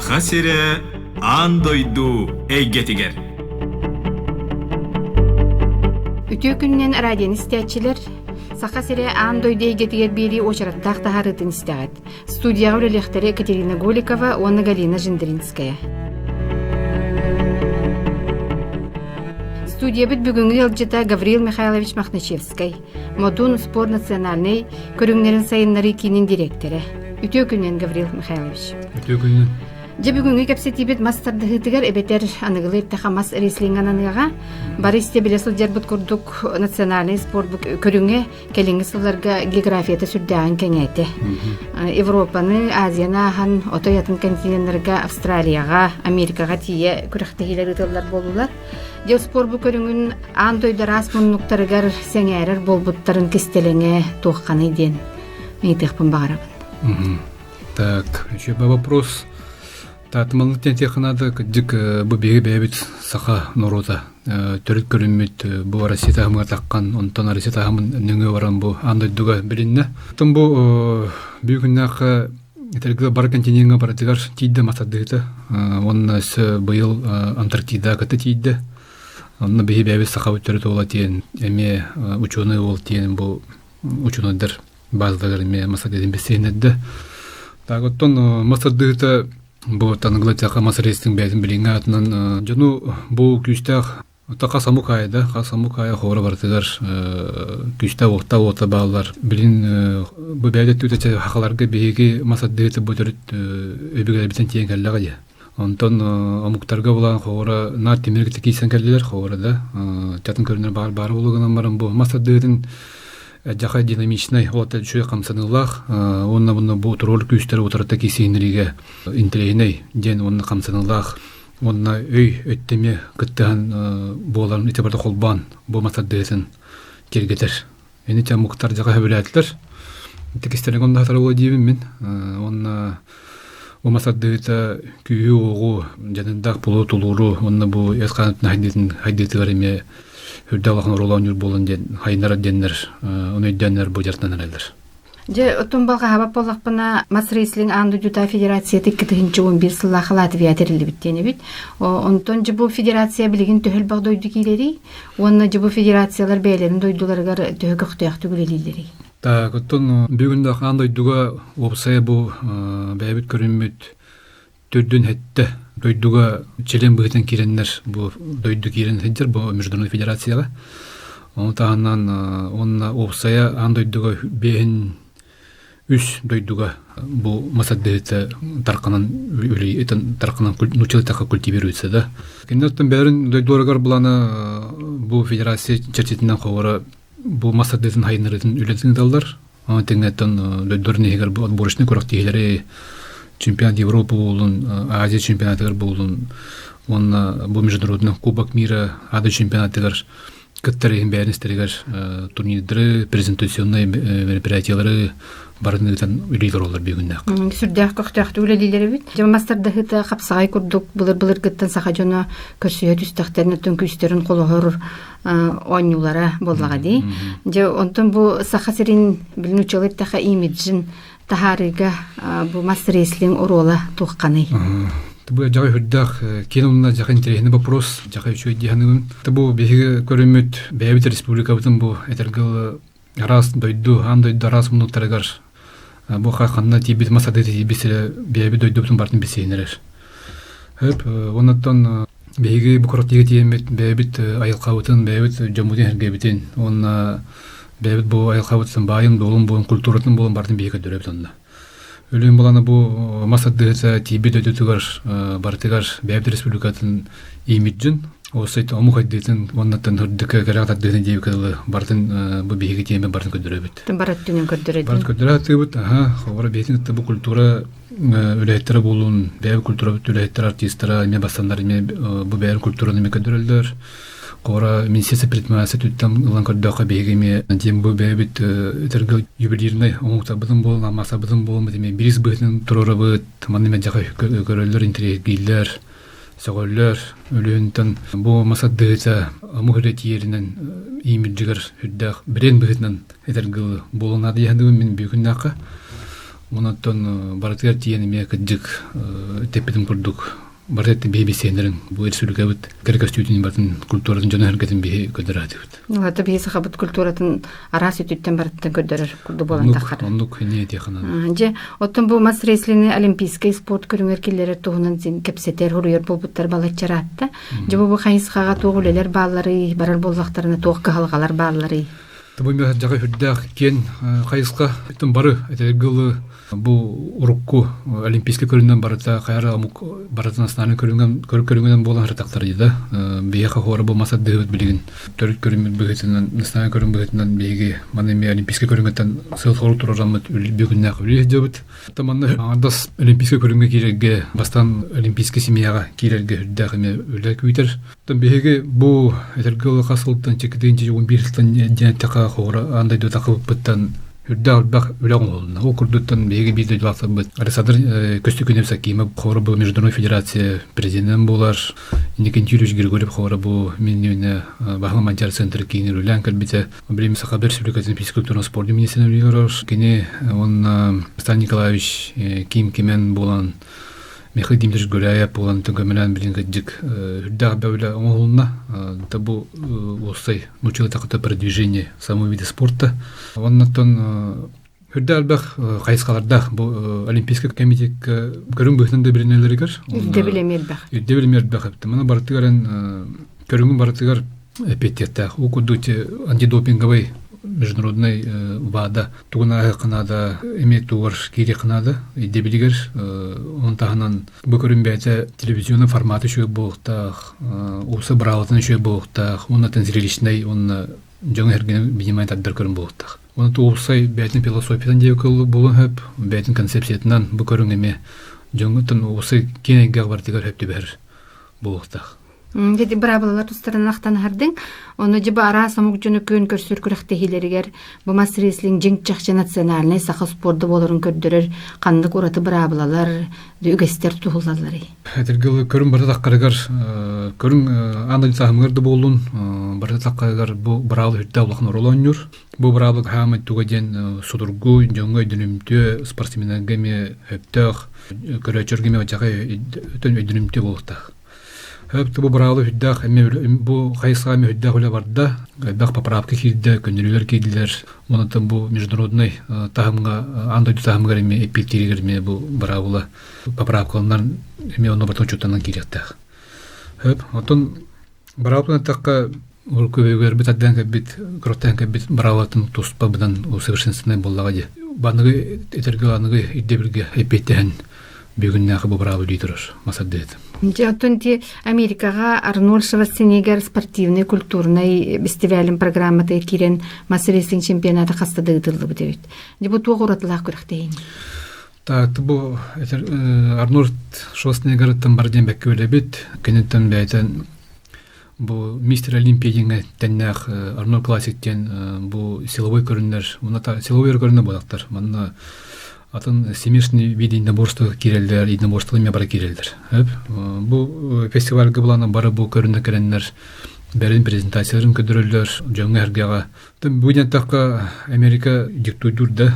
Саха сирэ аан дойду эйгэтигэр. Үтүө күнүнэн радионы истээччилэр, Саха сирэ аан дойду эйгэтигэр биэрии уочараттаах таһаарыытын истэҕит. Студияҕа үлэлиэхтэрэ Екатерина Голикова уонна Галина Жендринская. Студиябыт бүгүҥҥү ыалдьыта Гаврил Михайлович Махначевскай, Модун спорт национальнай көрүҥнэрин сайыннарыы киинин дириэктэрэ. Үтүө күнүнэн, Гаврил Михайлович. Үтүө күнүнэн. Дьэ бүгүҥҥү кэпсэтиибит мас тардыһыытыгар эбэтэр аныгылыы эттэххэ мас рестлинг ананыаҕа. Бары истэ билэ сылдьарбыт курдук национальнай спорт көрүҥэ кэлиҥҥи сылларга географията сүрдээҕин кэҥээтэ. Европаны, Азияны ааһан отой атын континеннарга Австралияҕа, Америкаҕа тиийэ күрэхтэһиилэр ыытыллар буоллулар. Дьэ спорт бу көрүҥүн аан дойду араас муннуктарыгар сэҥээрэр буолбуттарын кистэлэҥэ туохханый диэн ыйытыахпын баҕарабын. Так, еще вопрос. Таатымалык диэн тиэххэ наада, кырдьык бу биһиги бэйэбит саха норуота төрүт көрүммүт бу Россия таһымыгар таххан, онтон Россия таһымын нөҥүө баран бу аан дойдуга билиннэ. Оттон бу бүгүннээххэ этэргэ бары континеҥҥа барытыгар тиийдэ матардыыта. Уонна өссө быйыл Антарктида кытта тиийдэ. Онно биһи бэйэбит сахабыт төрүт уола тиэн эмиэ учуонай уол тиэн бу учуонайдар базаларыгар эмиэ масардыытын бэссиһиннэрдэ. Так оттон масардыыта бу таныгыла тяха мас рейстин бэйэтин билиҥҥэ атынан дьону бу күүстээх хас омук аайы да хас омук аайы хоро барытыгар күүстээх уохта уота бааллар. Билин бу бэйэтэ түтэ хахаларга биһиги масардыыта бу төрүт өбүгэлэрбитин тиийэн кэллэҕэ дии. Онтон омуктарга булан хоҕура наар тимир киирсэн кэллилэр хоҕура да чатын көрүнэр баар баар буолугунан баран бу мас тардыытын дьаха динамичнай ол үчүгэй хамсаныылаах уонна буна бу тролль күүстэр утарыта киисиһиннэригэ интэриэһинэй диэн уонна хамсаныылаах уонна өй өттөмө кыттыһан буоларын ити барыта холбоон бу мас тардыытын киэргэтэр. Ини те омуктар дьаха сөбүлээтилэр. Ити кистэлэҥ онно хатарылла диибин мин. Уонна бу мас ардыыта күүһү-уоҕу, дьаныардаах булу тулууру уонна бу эт хаанытын хайдыытын хайдыытыгар эмиэ үрдэ улахан оруолу оонньуур буолан диэн хайыннарар диэннэр ону өйдөөннөр бу дьарыктанан эрэллэр. Дьэ, оттон балҕаһабат буоллахпына, мас рестлинг аан дойдута федерацията 2011 сыллаах Латвия тэриллибит диэн эбит. Онтон дьэ бу федерация билигин төһө элбэх дойду киирэрий? Уонна дьэ бу федерациялар бэйэлэрин дойдуларыгар төһө көхтөөхтүк үлэлииллэрий? Так, оттон бүгүн да аан дойдуга уопсайа бу бэйэбит көрүммүт төрдүн хэттэ дойдуга член быһыытынан киирэннэр бу дойду киирэн сылдьар бу международный федерацияҕа. Ону таһынан уонна уопсайа аан дойдуга биэһин үс дойдуга бу масардыһыта тарканан үлэ тарканан нуччалыы така культивируется да. Кинилэртэн бэйэлэрин дойдуларыгар булана бу федерация чэрчитинэн ховора бу масардыытын хайыннарыытын үлэтин ыыталлар. Оны тэҥнэттэн дойдуларын иһигэр бу отборочный күрэхтэһиилэри чемпионат Европы буолун, Азия чемпионатыгар буолун уонна бу международный кубок мира ады чемпионатыгар кыттар иһин бэйэн истэригэр турнирдары, презентационнай мероприятиялары барын ыытан үлэлиир олор бүгүннээх. Сүрдээх көхтөөхтүк үлэлиилэр эбит. Дьэ мастардаһыыта хапсаҕай курдук былыр-былыргыттан саха дьоно көрсүһэ түстэхтэрин оттон күүстэрин холоһор оонньуулара буоллаҕа дии. Дьэ онтон бу Саха сирин билин учуол эттэхэ имиджин таһаарыыга бу мас рестлинг оруола туохханый? Бу дьаҕай үрдээх киэн уонна дьаҕай интэриэһинэй вопрос, дьаҕай үчүгэй дии саныыбын. Бу биһиги көрүммүт бэйэбит республикабытын бу этэргэ араас дойду, аан дойду араас муннуктарыгар бу ханна тиийбит мас адыыта тиийбит сирэ бэйэбит дойдубутун барытын билсиһиннэрэр. Хөп, оннуттан биһиги бу куорат тиийэммит бэйэбит айылҕабытын, бэйэбит дьоммутун-сэргэбитин уонна бэйэбит бу айылҕабытын баайын, дуолун буолун, культуратын буолун барытын биһиги көрдөрөбүт онно. Өлүүн булана бу мас ардыһыта тиийбит дойдутугар барытыгар бэйэбит республикатын иимит дьон Ол омук хайдыытын уоннаттан үрдүккэ кэрэ тардыытын диэбиккэ дылы барытын бу биһиги тиэмэ барытын көрдөрөбүт. Бар өттүнэн көрдөрөбүт. Барыт көрдөрө сатыыбыт. Аха, хобора бэйэтин кытта бу культура үлэһиттэрэ буолун, бэйэ культура үлэһиттэрэ, артистара эмиэ бастаннар эмиэ бу бэйэ культураны эмиэ көрдөрөллөр. Хобора министерство предпринимательства түттэн ылан көрдөххө биһиги эмиэ диэн бу бэйэбит этэргэ ювелирнай оҥоһуктарбытын буолун, алмаастарбытын буолун эмиэ бириис быһыытынан туруорабыт, манна эмиэ дьаха көрөллөр, интэриэһиргииллэр. Сөҕөллөр, өлүөнтэн бу мас ардыһыта омук эрэ тиийэринэн иимирдьигэр үрдээх бренд быһыытынан этэргылы буолан наадыйаһындыбын мин бүгүннээххэ. Онон барытыгар тиийэн эмиэ кырдьык тэппитим курдук бары биһи бисиэннэрин бу республикабыт кэрэ көстүүтүн батын культуратын дьоно сэргэтин биһи көрдөрөөтүбүт. Ата биһи сахабыт культуратын араас өттүттэн барыттан көрдөрөр курдук буолан таххар. Оннук не этиэхинэн. Дьэ, оттон бу мас рестлини олимпийскай спорт көрүҥэр киллэрэр туһунан син кэпсэтэр, хуруйар буолбуттар балаччараатта. Дьэ, бу хайысхаҕа туох үлэлэр баалларый, барар буоллахтарына туох кыһалҕалар баалларый? Бу дьаҕа үрдээх киэн хайысха бары этэргылы бу урукку олимпийскай көрүҥүнэн барыта хайара омук барыта национальный көрүҥүнэн көрүҥүнэн буолан ырытахтар да биһиэхэ хуора бу мас ардыһыбыт билигин төрүт көрүҥмүт быһыытынан национальный көрүҥ быһыытынан биһиги маны эмиэ олимпийскай көрүҥүттэн сыл-сору туруораммыт бүгүннээх үлэ сылдьабыт. Манна аҥардас олимпийскай көрүҥҥэ киирэргэ бастаан олимпийскай семьяҕа киирэргэ үрдээх эмиэ үлэ күүтэр. Биһиги бу этэргэ дылы хас сылтан чекитин 11 сылтан диэн эттэххэ хоһура аан дойду тахыбыппыттан үрдээх элбэх үлэ оҥоһулунна. Ол курдуктан биһиги биир дойдулаахтарбыт Александр Көстөкүүнэп Сакимов хоһура бу Международной федерация президенинэн буолар. Иннокентий Юрьевич Григорьев хоһура бу миннүүнэ Баһылы Манчаары центр киинин үлэлээн кэлбитэ. Билим Саха Республикатын физкультурно спордун министрин үлэлиир. Кини уонна Стан Николаевич Ким Кимен буолан Михаил Дмитриевич Гуляев буолан көмөлөөн билин кырдьык үрдээх бөбүлэ оҥоһулунна. Бу уопсай нууччалыы такыта продвижение самого вида спорта. Оннуттан үрдэ элбэх хайысхалардаах бу Олимпийскай комитетка көрүҥ быһыытынан да билинэлэригэр. Ирдэбил эмиэ элбэх. Ирдэбил эмиэ элбэх эбит. Маны барытыгар көрүҥүн барытыгар эппиэттиэхтээх. Ол курдук антидопинговый международный ВАДА тугун ааһыахха наада, эмиэ тугар киириэххэ наада ирдэбилигэр. Онон таһынан бу көрүн бэйэтэ телевизионный форматы үчүгэй буолуохтаах, уопсай быраабылатын үчүгэй буолуохтаах, уонна зрелищнэй уонна дьоҥу эргинэ внимание тардар көрүн буолуохтаах. Онон уопсай бэйэтин философиятын диэки буолуон сөп, бэйэтин концепциятынан бу көрүҥ эмиэ дьоҥҥуттан уопсай киэҥ эйгэҕэ барытыгар сөп түбэһэр буолуохтаах. Дьэ, быраабылалар тустарынан ахтан аһардыҥ. Ону дьэ бу араас омук дьону күөн көрсөр күрэхтэһиилэригэр бу мас рестлинг дьиҥ чахчы национальнай саха спорда буоларын көрдөрөр ханнык ураты быраабылалар, үгэстэр туһуллалларый? Этэргэ көрүҥ барыта таххарыгар көрүҥ аан дойду таһымыгар да буоллун барыта таххарыгар бу быраабыла үрдэ улахан оруолу оонньуур. Бу быраабыла хаамай туга диэн судургу, дьоҥҥо өйдөнүмтүө, спортсменнарга эмиэ сөптөөх, көрөөччүлэргэ эмиэ өйдөнүмтүө буолуохтаах. Хөп бу быраабыла үрдээх эмиэ бу хайысха эмиэ үрдээх үлэ барда. Элбэх поправка киирдэ, көннөрүүлэр киирдилэр. Онон бу международный таһымҥа, аан дойду таһымыгар эмиэ эппиэттииригэр эмиэ бу быраабыла поправкаланан эмиэ онно барытын учуоттанан киириэхтээх. Хөп, оттон быраабыланы эттэххэ, урукку өбүгэлэрбит ардаан кэлбит, кыраттаан кэлбит быраабылатын туспа быдан усовершенствованный буоллаҕа дии. Банныгы этэргэ аныгы ирдэбилгэ эппиэттэһэн бүгүннээхи бу быраабы үлүү турар масардыһыт. Дьэ, оттон ти Америкаҕа Арнольд Шварценеггер спортивнай культурнай фестивалин программата киирэн мас рестлинг чемпионата хаста да ыытыллыбыт эбит. Дьэ, бу туох уратылаах күрэхтэһиини? Так, бу Арнольд Шварценеггерыттан бар диэн бэккэ билэбит. Киниттэн бэйэтин бу мистер Олимпия диэҥҥэ тэннээх Арнольд Классик диэн бу силовой көрүннэр, уонна силовой көрүннэр буолактар. Манна атын всемирный виды единоборства киирэллэр, единоборство эмиэ бары киирэллэр. Бу фестивальга булан бары бу көрүннэр кэлэннэр бэрин презентацияларын көрдөрөллөр дьоҥҥо эргэҕэ. Бу диэн Америка диктуйдуур да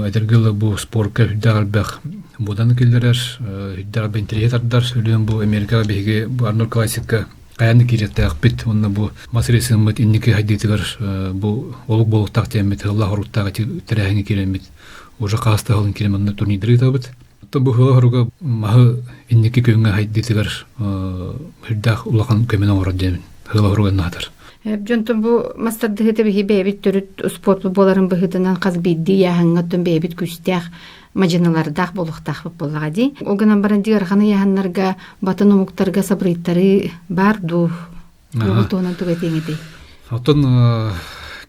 эдэргэ ыла бу спорка үрдээх элбэх буодан киллэрэр, үрдээх элбэх интэриэһи тардар. Үлүөн бу Америкаҕа биһиги бу Арнольд Классикка хайаан да киириэхтээхпит уонна бу мас ресиҥмит инники хайдыытыгар бу олук буолуохтаах диэммит ыһыллаах оруктаах ити тэрээһиҥҥэ киирэммит уже хаас да ыһылын киирэн манна турнирдары ыытабыт. Оттон бу ыһыла хоруга маһы инники күҥҥэ хайдыытыгар үрдээх улахан көмөнү оҥорор диэмин ыһыла хоруга наһатар. Дьонтон бу мастардыһыта биһи бэйэбит төрүт спорт буоларын быһыытынан хас биирдии ыйааһыҥҥа оттон бэйэбит күүстээх мадьыналардаах буолуохтаахпыт буоллаҕа дии. Ол гынан баран дии ыарахан ыйааһыннарга батын омуктарга сабырыйтарыы баар дуу? Ол туһунан тугу этиэҥ этэй? Оттон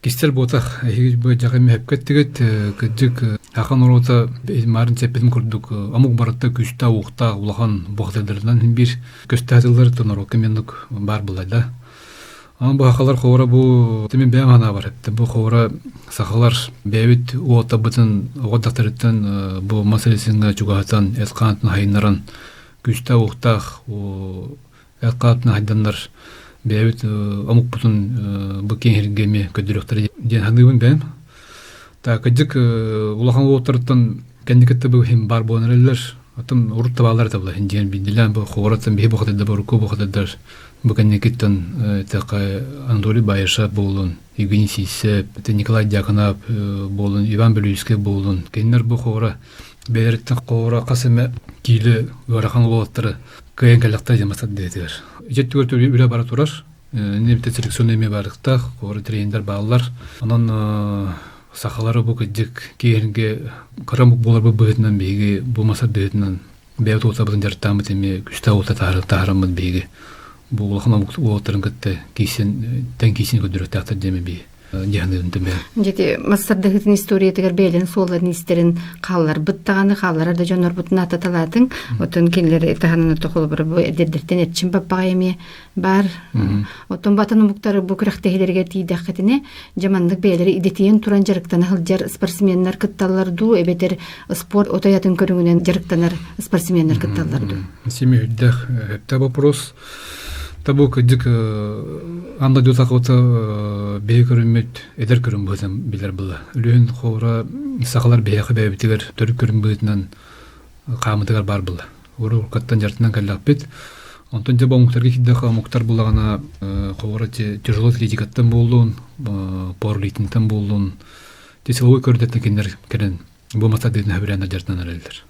кистэл буотах эһиги бу дьаҕы мөһөпкөттүгүт кырдьык ахан норуота маарын сеппитин курдук омук барыта күүстээх уохтаах улахан бухатырдарынан биир көстөөтыллар норуокка меннук баар буолла да. Аны бу сахалар ховора бу мин бэйэм санаабар эптим. Бу ховора сахалар бэйэбит уоттарбытын оҕо дактарыттан бу мас ресиҥҥэ чугаһатан эт хаантын хайыннаран күүстээх уохтаах эт хаантын хайданнар бэйэбит омукпутун бу киэҥ сиргэ эмиэ көрдөрүөхтэрэ диэн саныыбын бэйэм. Так кырдьык улахан уолаттарыттан Кэнникитте бу хим бар буолан эрэллэр. Оттон урут табаалар табла хин диэн биндилэн бу хуораттан биһи бухатыда бурку бухатыдар бу кэнникиттен тэхэ Анатолий Баеша буолун, Евгений Сисеп, Николай Дьяконов буолун, Иван Бүлүүскэй буолун. Кинилэр бу хуора бэйэриттэн хуора хас эмэ киилэ ыарахан уолаттары кыайан кэллэхтэр диэн масат диэтигэр. Ичеттүгэр үлэ бара турар. Небите селекционный эме барыктаах, хуора тренердер бааллар. Онон сахалары бу кырдьык киэһэргэ кыра омук буоларбыт быһыытынан биһиги бу мас быһыытынан бэйэбит уолаттарбытын дьарыктааммыт эмиэ күстээх уолта таһаараммыт биһиги бу улахан омук уолаттарын кытта киирсэн тэҥ киирсин көрдөрүөхтээхтэр диэми биһи дьаһаныыбын тэмэ. Дьити мастардыһытын историятыгар бэйэлэрин суолларын истэрин хаалларбыт даҕаны хаалларар да дьоннорбутун аататалаатыҥ. Оттон кинилэр таһынан холобура бу эдэрдэртэн эрчим баппаҕай эмиэ баар. Оттон батын омуктары бу күрэхтэһиилэригэр тиийдэххитинэ, дьэ маннык бэйэлэри идэтийэн туран дьарыктана сылдьар спортсменнар кытталлар дуу, эбэтэр спорт отой атын көрүҥүнэн дьарыктанар спортсменнар кытталлар дуу? Семи үрдэх өптө вопрос. Табу кырдьык анда дьутакыта бэйэ көрүммүт эдэр көрүм быһытын билэр была. Үлүһүн хоора сахалар бэйэхэ бэйэбитигэр төрүт көрүм быһытынан хаамытыгар бар была. Уруккаттан дьартынан кэллэхпит. Онтон дьэ омуктарга киирдэххэ омуктар буллаҕына холобура тяжело атлетикаттан буоллун, пауэрлифтингтэн буоллун, силовой көрдөттөн кинилэр кэлэн бу мастардыытын сөбүлээн дьартынан эрэллэр.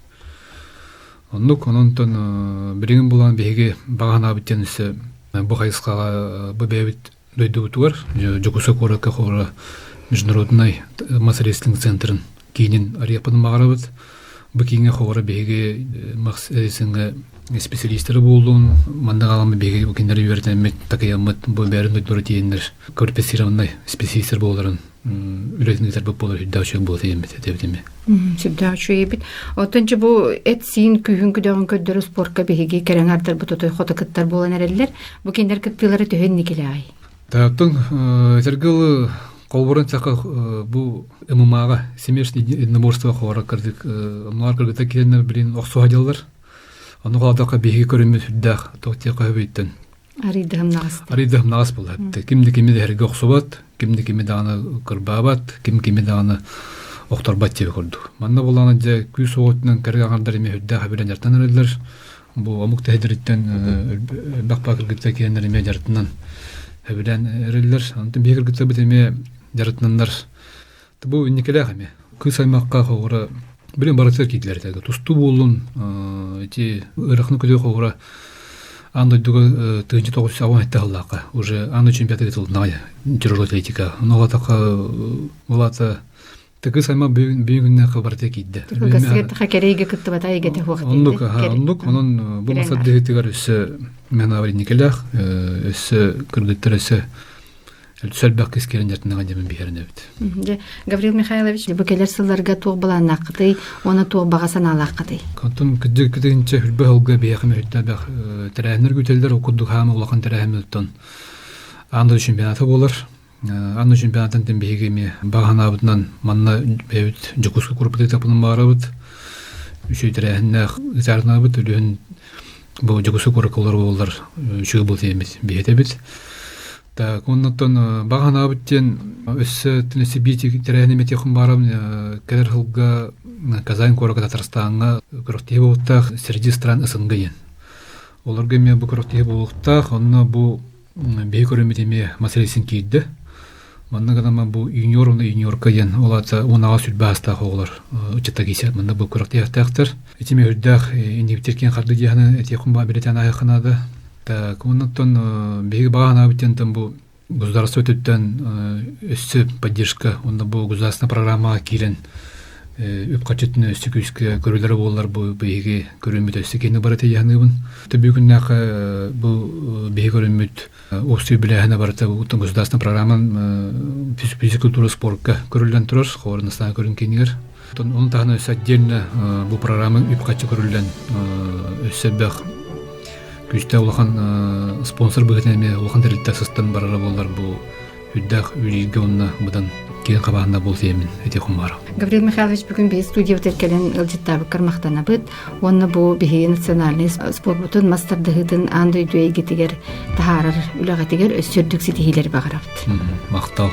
Оннук, онон билигин булан биһиги баҕа санаабыт диэн өссө бу хайысхаҕа бу бэйэбит дойдубутугар Дьокуускай куоракка холобура международнай мас-рестлинг центрын киинин арыйаппытын баҕарабыт. Бу кииҥҥэ холобура биһиги мас-рестлингэ специалистары буоллун, манна хаалан биһиги бу кинилэри үөрэтэммит, такыйаммыт, бу бэйэлэрин дойдулара тиийэннэр квалифицированнай специалистар буоларын үлэтин ыытарбыт буолар үрдээх үчүгэй буолуо диэммит этэбит эми. Сүрдээх үчүгэй эбит. Оттон дьэ бу эт-сиин күүһүн күдэҕин көрдөрө спорка биһиги кэрэҥ ардарбыт отой хото кыттар буолан эрэллэр. Бу кинилэр кыттыылара төһө инникилээҕий? Оттон этэргэ холборун саха бу ММА-ҕа Всемирное единоборство хоро кырдык оннугар кыргыта киэннэр билин охсуһа дьаллар. Ону хаалдахха биһиги көрүммүт сүрдээх туох диэххэ сөбүйтэн Арыйдыһымнаҕас. Арыйдыһымнаҕас буолла. Ким да кими да эргэ охсубат, ким да кими даҕаны кырбаабат, ким кими даҕаны охторбот диэби курдук. Манна булаана дьэ күүс оҕотунан кэргэ аҥардар эмиэ үрдээх эбилэн дьартан эрэллэр. Бу омук тэһэдэриттэн элбэх баа кыргыттар киэннэр эмиэ дьарытынан эбилэн эрэллэр. Онтон биһи кыргыттарбыт эмиэ дьарытынаннар. Бу инникилээх эмиэ. Кыыс аймахха хоҕура билин барытыгар киирдилэр этэ. Тустуу буоллун, ити ыараханы көтүү хоҕура аан дойдуга 1987 сыллаахха уже аан дойду чемпионата ыытылыннаҕа тяжелая атлетика. Ону улаатахха улаата Тыкыс аймак бүгүн күннээх барыта киирдэ. Кылгастыгар кэрэйгэ кыттыбата эйгэтэ хуох Оннук, оннук. Онон бу масаддыһытыгар өссө мен аварийникелэх, өссө кыргыттар өссө элбэх кискерин дьартынаҕа дьэмин биһэрин эбит. Дьэ, Гаврил Михайлович, бу кэлэр сылларга туох былааннааххытый уонна туох баҕа санаалааххытый? Онтон кырдьык кытыгынча хүрбэ сылга биһиэхэ мүһүрдээх тэрээһиннэр күүтэллэр, ол курдук хаама улахан тэрээһин аан дойду чемпионата буолар. Анна чемпионатын биһиги эмиэ баҕа санаабытынан манна бэйэбит Дьокуускай куораппытыгар таппытын баҕарабыт. Үчүгэй тэрээһиннээх ытаарынабыт. Үлүһүн бу Дьокуускай куоракка олорор буоллар үчүгэй буолуо диэммит биһиэтэбит. Так, оннуттан баҕа санаабыт диэн өссө өссө биир тэрээһини эмиэ баарым кэлэр сылга Казань куоракка Татарстаҥҥа күрэхтэһии буолуохтаах среди стран СНГ диэн. Олорго эмиэ бу күрэхтэһии буолуохтаах. Онно бу биһи көрүммүт эмиэ мас рейсин киирдэ. Манна гынан бу юниор уонна юниорка диэн ол аата 10 сүрбэ аастаах оҕолор ыччаттар киирсэ манна бу күрэхтэһиэхтээхтэр. Ити эмиэ үрдээх иннибитир киэн харды диэхинэ этиэххин баа билэтэн аһыаххынаада. Так, оннуттан биһиги баҕа санаабыт диэнтэн бу государство өттүттэн өссө поддержка уонна бу государственная программаҕа киирэн үп-харчы өттүнэн өссө күүскэ көрүүлэрэ буоллар бу биһиги көрүммүт өссө киһини бары тиийэһыныыбын. Төбүү күннээх бу биһи көрүммүт уопсай үбүлээһинэ барыта государственная программа физкультура спортка көрүллэн турар, Хорнастаан көрүн киинигэр. Ону таһынан өссө отдельно бу программа үп-харчы көрүллэн өссө элбэх күүстээх улахан спонсор быһыытынан эмиэ улахан тэрилтэ сыстан барара буоллар бу үрдээх үлэлииргэ уонна быдан киэҥ хабаанна буолсуйаммын этиэххин баҕарабын. Гаврил Михайлович бүгүн биһи студиябытыгар кэлэн ыалдьыттаабыккар махтанабыт уонна бу биһиги национальнай спорпутун мас тардыһыытын аан дойду эйгэтигэр таһаарар үлэҕитигэр өссө үрдүк ситиһиилэри баҕарабыт. Махтал.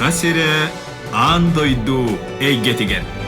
Саха сирэ аан дойду эйгэтигэр.